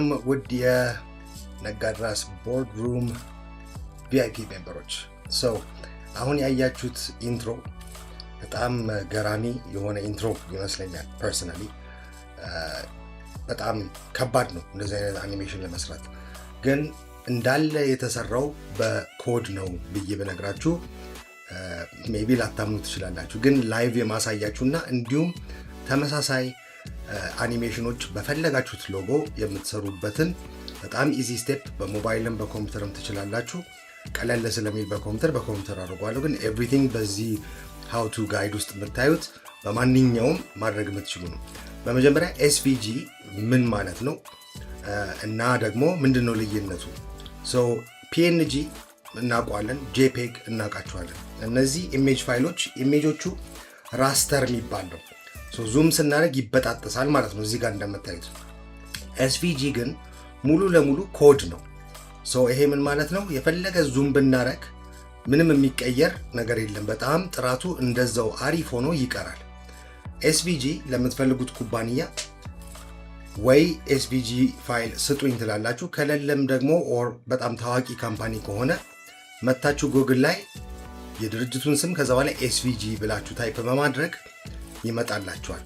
ሰላም ውድ የነጋድራስ boardroom VIP member ኦች፣ so አሁን ያያችሁት intro በጣም ገራሚ የሆነ intro ይመስለኛል። Personally በጣም ከባድ ነው እንደዚህ አይነት አኒሜሽን ለመስራት፣ ግን እንዳለ የተሰራው በኮድ ነው ብዬ ብነግራችሁ maybe ላታምኑ ትችላላችሁ። ግን live የማሳያችሁና እንዲሁም ተመሳሳይ አኒሜሽኖች በፈለጋችሁት ሎጎ የምትሰሩበትን በጣም easy step በሞባይልም በኮምፒውተርም ትችላላችሁ። ቀለል ስለሚል በኮምፒውተር አድርጓለሁ። ግን everything በዚህ how to guide ውስጥ የምታዩት በማንኛውም ማድረግ የምትችሉ ነው። በመጀመሪያ SVG ምን ማለት ነው እና ደግሞ ምንድን ነው ልዩነቱ? PNG እናውቀዋለን፣ JPEG እናውቃቸዋለን። እነዚህ image ፋይሎች image ኦቹ raster የሚባል ነው። Zoom ስናደርግ ይበጣጠሳል ማለት ነው እዚህ ጋር እንደምታዩት። SVG ግን ሙሉ ለሙሉ ኮድ ነው። ይሄ ምን ማለት ነው? የፈለገ zoom ብናረግ ምንም የሚቀየር ነገር የለም። በጣም ጥራቱ እንደዛው አሪፍ ሆኖ ይቀራል። SVG ለምትፈልጉት ኩባንያ ወይ SVG ፋይል ስጡኝ ትላላችሁ። ከሌለም ደግሞ or በጣም ታዋቂ company ከሆነ መታችሁ ጉግል ላይ የድርጅቱን ስም ከዛ በኋላ SVG ብላችሁ type በማድረግ ይመጣላችኋል።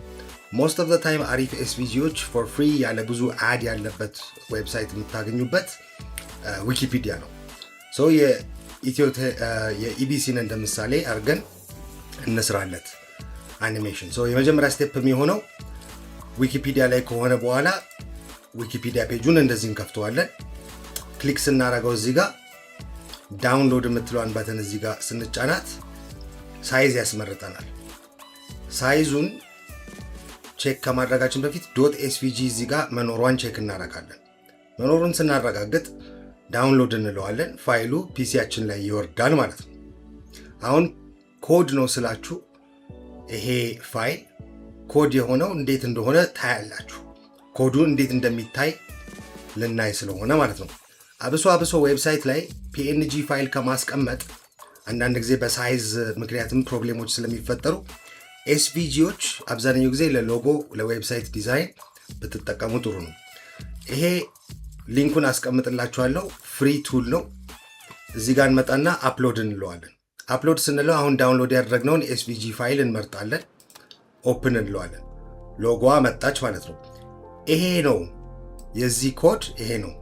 Most of the time አሪፍ SVG ዎች for free ያለ ብዙ ad ያለበት website የምታገኙበት ዊኪፒዲያ ነው። So የኢቢሲን እንደ ምሳሌ አድርገን እንስራለት አኒሜሽን። የመጀመሪያ step የሚሆነው ዊኪፒዲያ ላይ ከሆነ በኋላ ዊኪፒዲያ page ኡን እንደዚህ እንከፍተዋለን። Click ስናደርገው እዚህ ጋር download የምትለዋን button እዚህ ጋር ስንጫናት size ያስመርጠናል። Size ኡን check ከማድረጋችን በፊት .SVG እዚህ ጋር መኖሯን check እናደርጋለን። መኖሩን ስናረጋግጥ download እንለዋለን። ፋይሉ PC ያችን ላይ ይወርዳል ማለት ነው። አሁን ኮድ ነው ስላችሁ ይሄ ፋይል ኮድ የሆነው እንዴት እንደሆነ ታያላችሁ። ኮዱ እንዴት እንደሚታይ ልናይ ስለሆነ ማለት ነው። አብሶ አብሶ website ላይ PNG ፋይል ከማስቀመጥ አንዳንድ ጊዜ በ size ምክንያትም problem ኦች ስለሚፈጠሩ SVG ዎች አብዛኛው ጊዜ ለ logo፣ ለ website design ብትጠቀሙ ጥሩ ነው። ይሄ link ኡን አስቀምጥላችኋለሁ። Free tool ነው። እዚህ ጋር እንመጣና upload እንለዋለን። Upload ስንለው አሁን download ያደረግነውን SVG ፋይል እንመርጣለን። Open እንለዋለን። ሎጎዋ መጣች ማለት ነው። ይሄ ነው የዚህ ኮድ፣ ይሄ ነው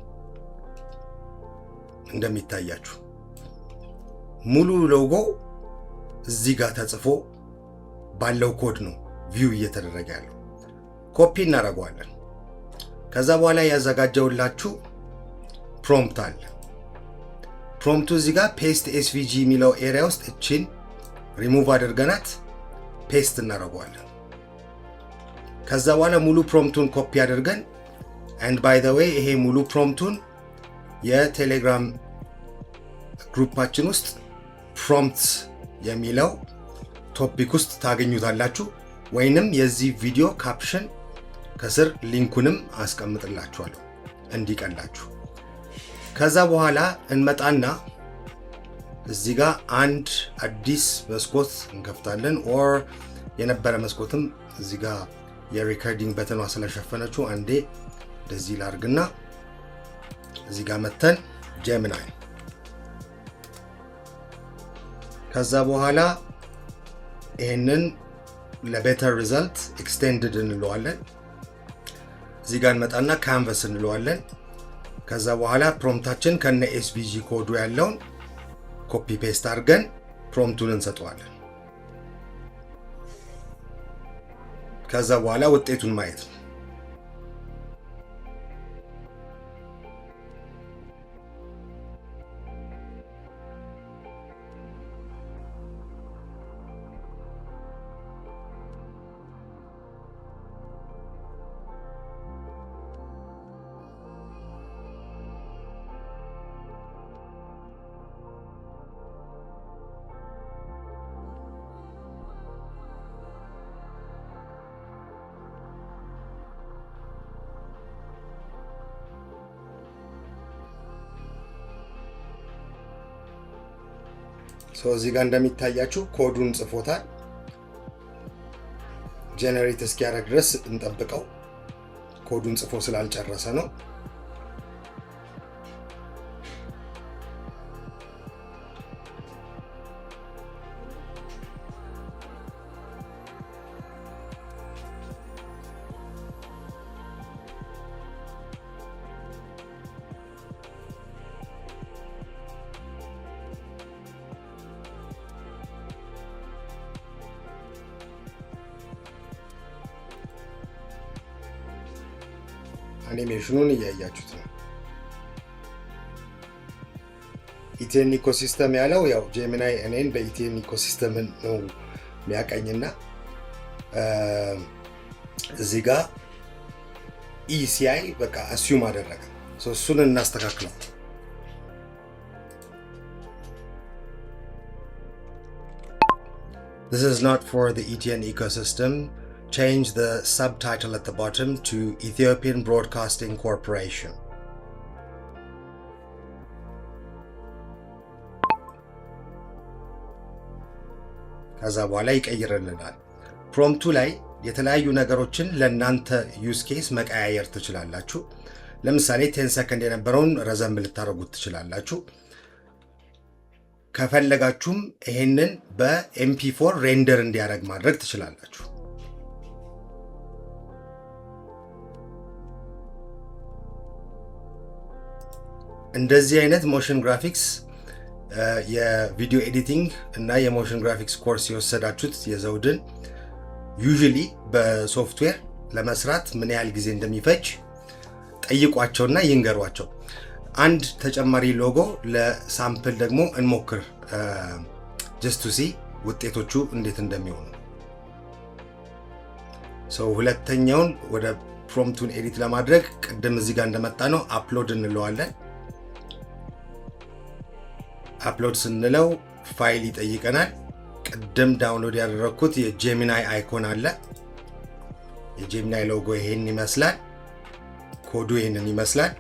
እንደሚታያችሁ ሙሉ ሎጎ እዚህ ጋር ተጽፎ ባለው ኮድ ነው view እየተደረገ ያለው። ኮፒ እናደርገዋለን። ከዛ በኋላ ያዘጋጀውላችሁ prompt አለ። Prompt ኡ እዚህ ጋር paste SVG የሚለው area ውስጥ እችን ሪሙቭ አድርገናት paste እናደርገዋለን። ከዛ በኋላ ሙሉ prompt ኡን copy አድርገን፣ and by the way ይሄ ሙሉ prompt ኡን የቴሌግራም group ኣችን ውስጥ prompt የሚለው topic ውስጥ ታገኙታላችሁ። ወይንም የዚህ ቪዲዮ caption ከስር link ኡንም አስቀምጥላችኋለሁ እንዲቀላችሁ። ከዛ በኋላ እንመጣና እዚህ ጋር አንድ አዲስ መስኮት እንከፍታለን። Or የነበረ መስኮትም እዚህ ጋር የ recording button ኗ ስለሸፈነችው አንዴ እንደዚህ ላርግና እዚህ ጋር መተን Gemini፣ ከዛ በኋላ ይህንን ለ better result extended እንለዋለን። እዚህ ጋር እንመጣና canvas እንለዋለን። ከዛ በኋላ prompt ኣችን ከነ SVG ኮዱ ያለውን copy paste አድርገን prompt ኡን እንሰጠዋለን። ከዛ በኋላ ውጤቱን ማየት ነው። እዚህ ጋር እንደሚታያችሁ ኮዱን ጽፎታል። Generate እስኪያደርግ ድረስ እንጠብቀው። ኮዱን ጽፎ ስላልጨረሰ ነው። አኒሜሽኑን እያያችሁት ነው። ETN ecosystem ያለው ያው Gemini እኔን በ ETN ecosystem ነው የሚያቀኝና እዚህ ጋር ECI በቃ assume አደረገ። እሱን እናስተካክለው። This is not for the ETN ecosystem. Change the subtitle at the bottom to Ethiopian Broadcasting Corporation. ከዛ በኋላ ይቀይርልናል። Prompt ኡ ላይ የተለያዩ ነገሮችን ለእናንተ use case መቀያየር ትችላላችሁ። ለምሳሌ 10 ሰከንድ የነበረውን ረዘም ልታደርጉት ትችላላችሁ። ከፈለጋችሁም ይሄንን በ MP4 render እንዲያደርግ ማድረግ ትችላላችሁ። እንደዚህ አይነት motion graphics የ video editing እና የ motion graphics course የወሰዳችሁት የዘውድን usually በ software ለመስራት ምን ያህል ጊዜ እንደሚፈጅ ጠይቋቸውና ይንገሯቸው። አንድ ተጨማሪ logo ለ sample ደግሞ እንሞክር፣ just to see ውጤቶቹ እንዴት እንደሚሆኑ። So ሁለተኛውን ወደ prompt ኡን edit ለማድረግ ቅድም እዚህ ጋር እንደመጣ ነው upload እንለዋለን። Upload ስንለው ፋይል ይጠይቀናል። ቅድም download ያደረግኩት የ Gemini icon አለ። የ Gemini logo ይሄን ይመስላል። ኮዱ ይሄንን ይመስላል።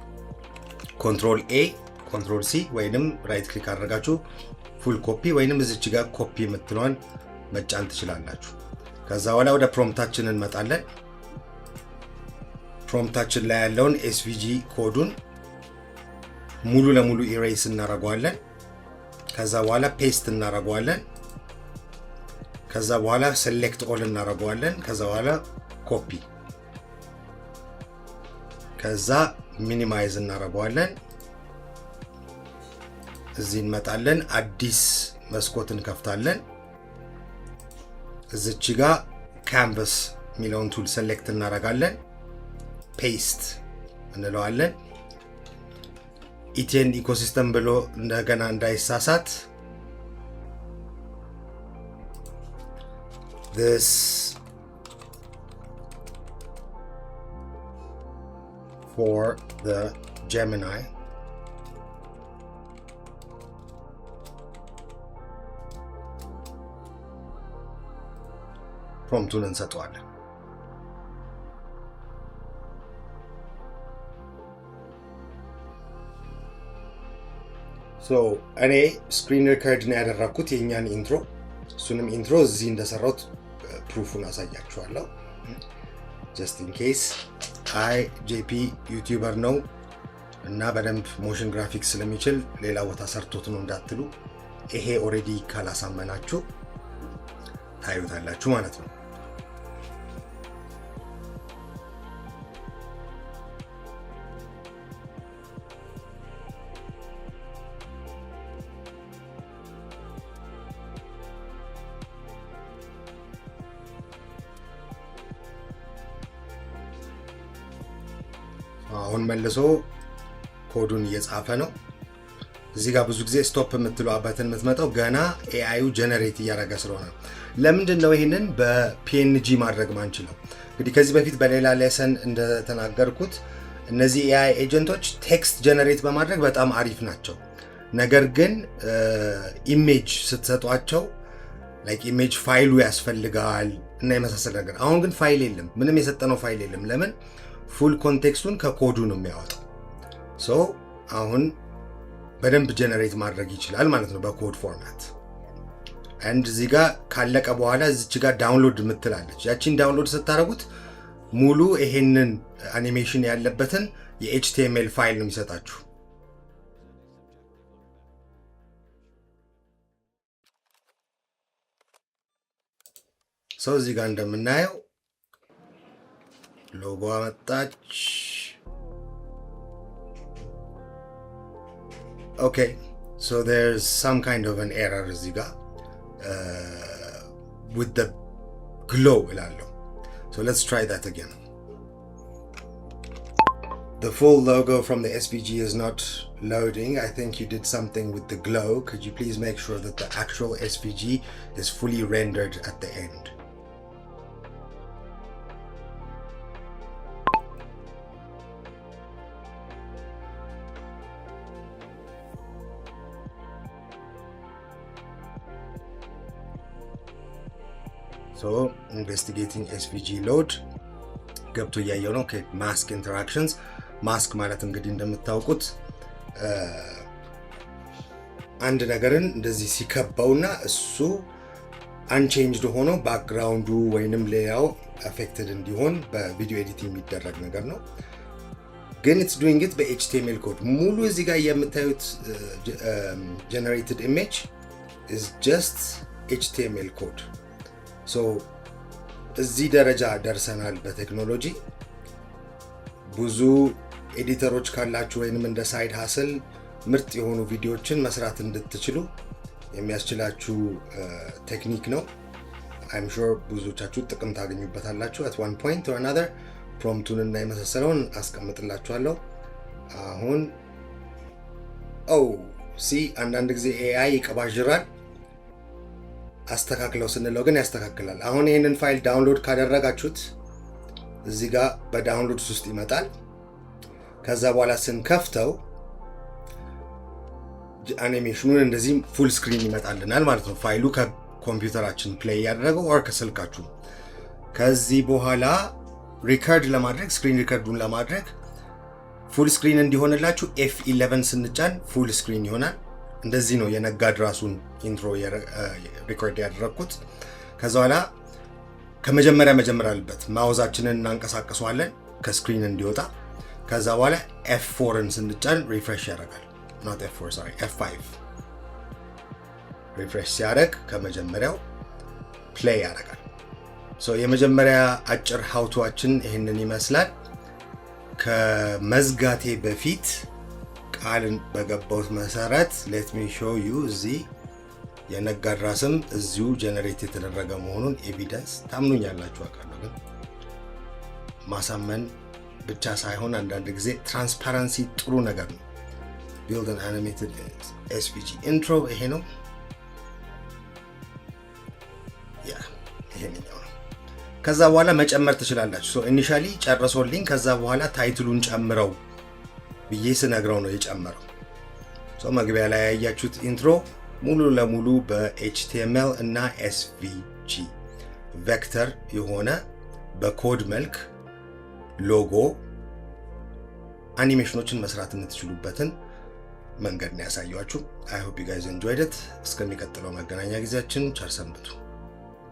Control A፣ Control C ወይንም right click አድርጋችሁ full copy ወይንም እዚች ጋር ኮፒ የምትለዋን መጫን ትችላላችሁ። ከዛ በኋላ ወደ prompt ኣችን እንመጣለን። Prompt ኣችን ላይ ያለውን SVG code ኡን ሙሉ ለሙሉ erase እናደርገዋለን። ከዛ በኋላ paste እናደርገዋለን። ከዛ በኋላ select all እናደርገዋለን። ከዛ በኋላ ኮፒ፣ ከዛ minimize እናደርገዋለን። እዚህ እንመጣለን። አዲስ መስኮት እንከፍታለን። እዚች ጋ canvas የሚለውን tool select እናደርጋለን። Paste እንለዋለን። ETN ecosystem ብሎ እንደገና እንዳይሳሳት this for the Gemini prompt ኡን እንሰጠዋለን። So እኔ screen record ነው ያደረግኩት የእኛን intro። እሱንም intro እዚህ እንደሰራሁት proof ኡን አሳያችኋለሁ። Just in case አይ JP YouTuber ነው እና በደንብ motion graphics ስለሚችል ሌላ ቦታ ሰርቶት ነው እንዳትሉ፣ ይሄ already ካላሳመናችሁ ታዩታላችሁ ማለት ነው። አሁን መልሶ ኮዱን እየጻፈ ነው። እዚህ ጋር ብዙ ጊዜ stop የምትለዋ button የምትመጣው ገና AI ዩ generate እያደረገ ስለሆነ። ለምንድን ነው ይህንን በ PNG ማድረግ ማንችለው? እንግዲህ ከዚህ በፊት በሌላ lesson እንደተናገርኩት እነዚህ AI agent ኦች text generate በማድረግ በጣም አሪፍ ናቸው። ነገር ግን image ስትሰጧቸው like image ፋይሉ ያስፈልጋል እና የመሳሰለ ነገር። አሁን ግን ፋይል የለም፣ ምንም የሰጠነው ፋይል የለም። ለምን? Full context ኡን ከ code ኡ ነው የሚያወጣው። So አሁን በደንብ generate ማድረግ ይችላል ማለት ነው በ code format። And እዚህ ጋር ካለቀ በኋላ እዚች ጋር download የምትላለች፣ ያቺን download ስታደርጉት ሙሉ ይሄንን አኒሜሽን ያለበትን የ HTML file ነው የሚሰጣችሁ። So እዚህ ጋር እንደምናየው ሎጎ መጣች። Okay, so there's some kind of an error እዚህ ጋር with the glow እላለሁ። So let's try that again. The full logo from the SVG is not loading. I think you did something with the glow. Could you please make sure that the actual SVG is fully rendered at the end? So, investigating SVG load. ገብቶ እያየው ነው። Mask interactions። Mask ማለት እንግዲህ እንደምታውቁት አንድ ነገርን እንደዚህ ሲከባውና እሱ unchanged ሆኖ background ኡ ወይንም ሌላው affected እንዲሆን በ video editing የሚደረግ ነገር ነው። ግን it's doing it በ HTML code። ሙሉ እዚህ ጋር የምታዩት generated image is just HTML code። So እዚህ ደረጃ ደርሰናል በቴክኖሎጂ። ብዙ editor ኦች ካላችሁ ወይንም እንደ side hustle ምርጥ የሆኑ ቪዲዮዎችን መስራት እንድትችሉ የሚያስችላችሁ ቴክኒክ ነው። I'm sure ብዙዎቻችሁ ጥቅም ታገኙበታላችሁ። At one point or another prompt ኡን እና የመሳሰለውን አስቀምጥላችኋለሁ። አሁን oh, see፣ አንዳንድ ጊዜ AI ይቀባዥራል። አስተካክለው ስንለው ግን ያስተካክላል። አሁን ይህንን file download ካደረጋችሁት እዚህ ጋር በ downloads ውስጥ ይመጣል። ከዛ በኋላ ስንከፍተው አኒሜሽኑን እንደዚህ full screen ይመጣልናል ማለት ነው። ፋይሉ ከኮምፒውተራችን play ያደረገው or ከስልካችሁ። ከዚህ በኋላ record ለማድረግ፣ screen record ኡን ለማድረግ full screen እንዲሆንላችሁ F11 ስንጫን full screen ይሆናል። እንደዚህ ነው የነጋድ ራሱን intro record ያደረግኩት። ከዛ በኋላ ከመጀመሪያ መጀመር አለበት። Mouse ኣችንን እናንቀሳቅሰዋለን ከ screen እንዲወጣ። ከዛ በኋላ F4ን ስንጫን refresh ያደርጋል። Not F4, sorry, F5። Refresh ሲያደርግ ከመጀመሪያው play ያደርጋል። የመጀመሪያ አጭር how to ኣችን ይህንን ይመስላል። ከመዝጋቴ በፊት ቃልን በገባሁት መሰረት let me show you እዚህ የነጋድ ራስም እዚሁ generate የተደረገ መሆኑን evidence። ታምኑኛላችሁ አውቃለሁ፣ ግን ማሳመን ብቻ ሳይሆን አንዳንድ ጊዜ transparency ጥሩ ነገር ነው። Build an animated SVG intro ይሄ ነው። Yeah፣ ይሄንኛው ነው። ከዛ በኋላ መጨመር ትችላላችሁ። Initially ጨርሶልኝ ከዛ በኋላ title ኡን ጨምረው ብዬ ስነግረው ነው የጨመረው። መግቢያ ላይ ያያችሁት intro ሙሉ ለሙሉ በ HTML እና SVG vector የሆነ በኮድ መልክ logo animation ኦችን መስራት የምትችሉበትን መንገድ ነው ያሳየኋችሁ። I hope you guys enjoyed it። እስከሚቀጥለው መገናኛ ጊዜያችን ቸር ሰንብቱ።